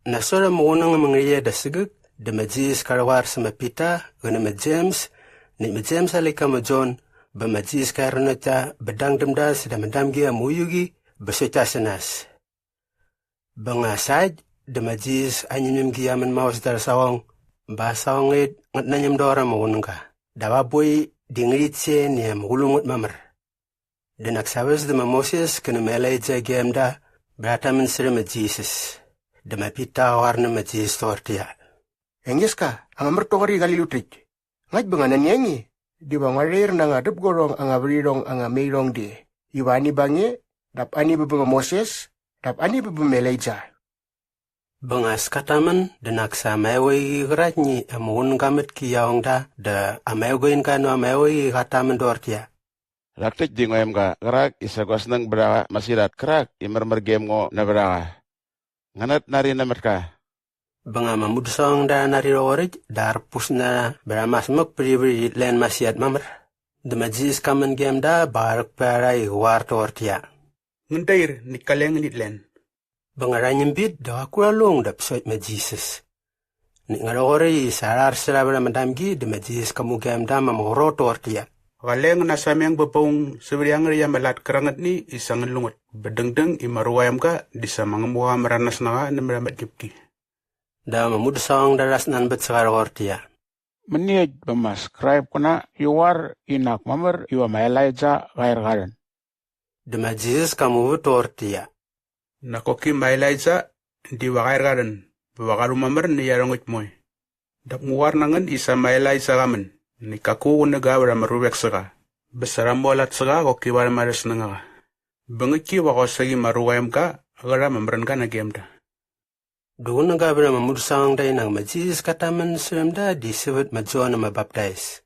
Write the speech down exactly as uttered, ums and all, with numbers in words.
Na sora mo wunungim ngria da sigik, da ma Jisas karawa sema Pita, gana ma Jems, ni ma Jems ali kama Jon, ba ma Jisas kairunata, ba dangdem das, da ma damgia mo yugi, ba soita senas. Ba nga sait, da ma Jisas anyimim gi aman maus dar sawong, ba sawong et ngat nanyem dora mo wununga. Da wabui, di ngit se ni em ulum ngat mamar. Da nak sabes da ma Moses kena ma Elaija gem da, brataman sere ma Jisas. Da ma Pita warnim ma Jisas tortia. Engeska, anga mertongari Galili utrik. Ngat banga naniangi, di bang warir nanga dupgorong anga virirong anga meirong di. Iwa ani bange, dap ani bubuma Moses, dap ani bubuma Elaija. Banga skataman, da naksa maiwei i gratni em un gamet ki yaung da, da amaiwei in ka no amaiwei i gataman dortia. Raktik di ngoem ga grak i sa gosnang braga masirat krak i marmar gem ngo na braga. Nganat nari namat ka. Banga ma mudusong da nari rorik, da arpus na bera mas mok pribri len masiat mamar. Da ma Jisas kaman gem da, ba arpera i war tortia. Ngandair ni kaleng ni len. Banga rainim bit da wakura long da psoit ma Jisas. Ni ngarokore i sarar sera bera madam gi da ma Jisas kamu gem da ma moro tortia. Kaleng na sameng bapung sibiriang ria melat krangatni i sangan lungut. Bedengdeng i maruaim ga di samang mua meranas na ga nemera metgipki. Da ma mudusong da ras nan bet sagar ortia. Meniet ba ma skraip kona i war i nak mamar i wa ma Elaija gair garen. Da ma Jisas kamu tortia. Na kokim ma Elaija di wakair garen, wakaru mamar ni yarongit moi. Dap nguar nangan i sa ma Elaija gaman, ni kaku une ga wera ma ruwek saka. Besara molat saka koki wara mares nanga. Bengiki wako segi ma ruwaim ga, gara mamran ga na gemda. Duguna ga bera ma mudusang da inang ma Jisas kataman srem da di siwit ma Jon ma baptais.